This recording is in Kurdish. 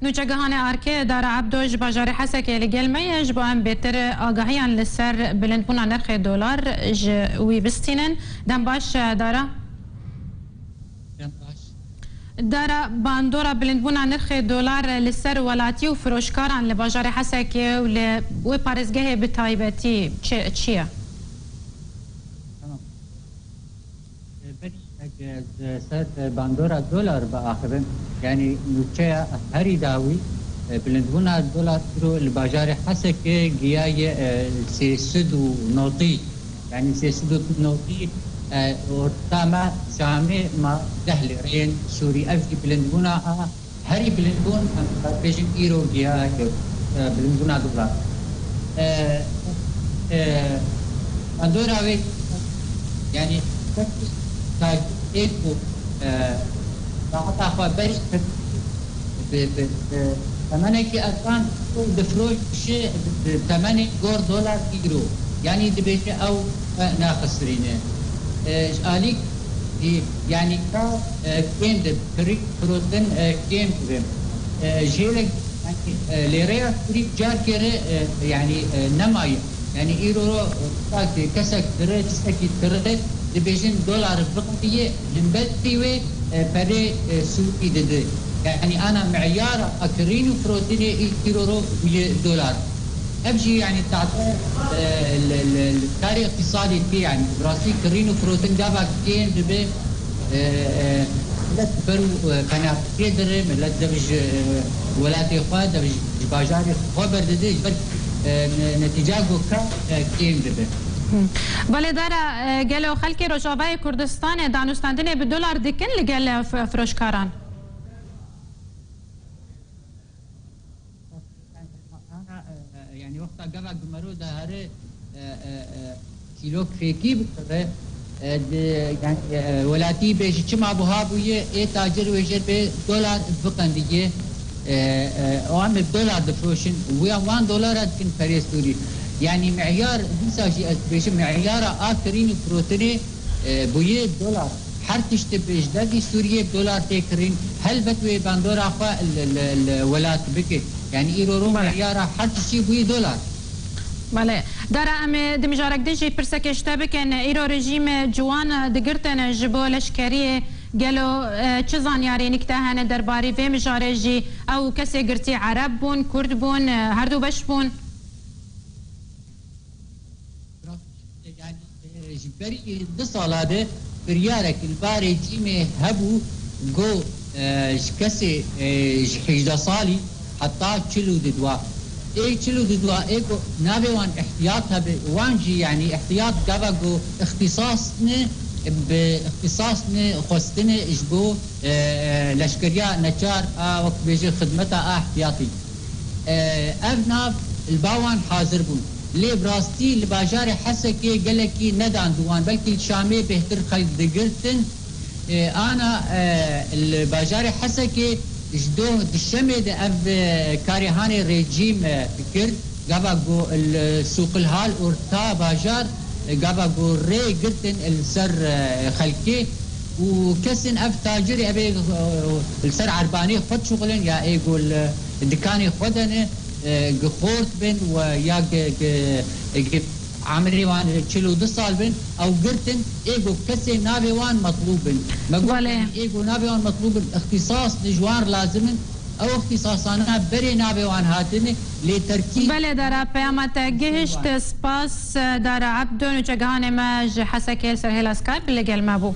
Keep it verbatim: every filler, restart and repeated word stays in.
Nûçegihanê Arkê Dara Ebdo ji bajarê Hesekê li gel me ye, ji bo em bêtir agahiyan li ser bilindbûna nirxê dolar ji wî bistînin. Dem baş, Dara. Dem baş. Dara, bandora bilindbûna nirxê dolar li ser welatî û firoşkaran li bajarê Hesekê û li wê parêzgehê bi taybetî çi, çi ye? Tamam. Berî ez ji ser bandora dolar biaxivim, yanî nûçeya herî dawî, e, bilindbûna dolar îro li bajarê Hesekê giyaye, e, sê sed û notî, yanî sê sed û notî, e, orta me Şamê ma deh lîreyên Sûrî. Ev jî bilindbûna a herî bilind bûn, em dibêjin îro giya, e, bilindbûna dolar. E, e, bandora wê, yanî, êk û, e, saeta xwe berî kir, bi, bi, bi temenekî erkan û difroşe bi temenê gor dolar îro. Yanî dibêje ew, e, naxisirîne. E, ji alî Yanî ka, e, kêm de kirî firotin, e, kêm dibe. E, jêrek, yanî, e, lêreya Sûrî carkê re, e, yanî, e, nemaye. Yanî îro ro, e, takê kesek dire, tiştekî dire dibêjin dolar biqediye, himbetî wê, e, perê, e, Sûrî dide. Yanî ana meyara a kirîn û firotinê îro ro bûye dolar. Ev jî, yanî, tahta, e, li, li, li karê îqtîsadê tê, yanî, bi rastî kirîn û firotin gava kêm dibe, e, e, millet ber û, e, penatê dire, millet dev ji, e, welatê xwe, dev ji, ji bajarê xwe berdide, ji ber, e, ne-, netîca ku ka, e, kêm dibe. Belê Dara, e, gelo xelkê Rojavayê Kurdistanê danûstandinê bi dolar dikin li gel, e, f-, firoşkaran? Ana, e, e, yanî wexta gava gumero dahare, e, e, e, kîlok fêkî bikire, e, di, yanî, e, welatî bêjî çima buha bûye, ê tacir wê jê bê dolar biqendiye, e, e, o em bi dolar difroşin, wê wan dolara dikin perê Sûrî. Yanî meyar, dîsa jî ez dibêjim, meyara a kirîn û firotinê, e, bûye dolar. Her tişt bi ji devî Sûriyê bi dolar tê kirîn. Helbet wê bandora xwe li, li, li welat bike. Yanî îro ro Bale. Meyara her tiştî bûyî dolar. Bale. Dara, em ê di mijarek din jî pirsekê ji te bikin. Îro rejîmê ciwan digirtin ji bo leşkeriyê. Gelo, e, çi zanyarên te hene derbarî vê mijarê jî? Ew kesê girtî Ereb bûn, Kurd bûn, e, her du beş bûn? Yanî, e, ji berî du sala de biryarek li ba rejîmê hebû, got, e, ji kesê, e, ji hejdeh salî heta çil û didwa. Ê çil û didwa ê ku navê wan îhtiyat hebe, wan jî, yanî, îhtiyat gava ku îxtîsas ne, bi îxtîsas ne xwestine ji bo, e, leşkeriya neçar a, wek bêje, xidmeta a îhtiyatî. E, ev nav li ba wan hazir bûn. Lê bi rastî li bajarê Hesekê gelekî nedan di wan, belkî li Şamê bêhtir xelk digirtin. E, ana, e, li bajarê Hesekê ji doh dişemê de ev, e, karê hanê rejîm, e, kir. Gava ku li Sûqilhal orta bajar, e, gava ku rê girtin li ser, e, xelkê û kesên ev tacirê ev ê, e, li ser erbanê xwe dişuxulin ya ê ku li dikanê xwe de ne, e, gi xort bin we ya gi, gi, gi emirê wan çil û du sal bin, ew girtin, ê ku kesê navê wan metlûb bin. Me got, Belê. Ê ku navê wan metlûb bin, îxtîsas ji wan lazim in, ew îxtîsasana berê navê wan hatine, lê terkî Belê Dara, peyama te gihişt. Spas, Dara Ebdo, nûçegihanê me ji Hesekê li ser hêla Skype li gel me bû.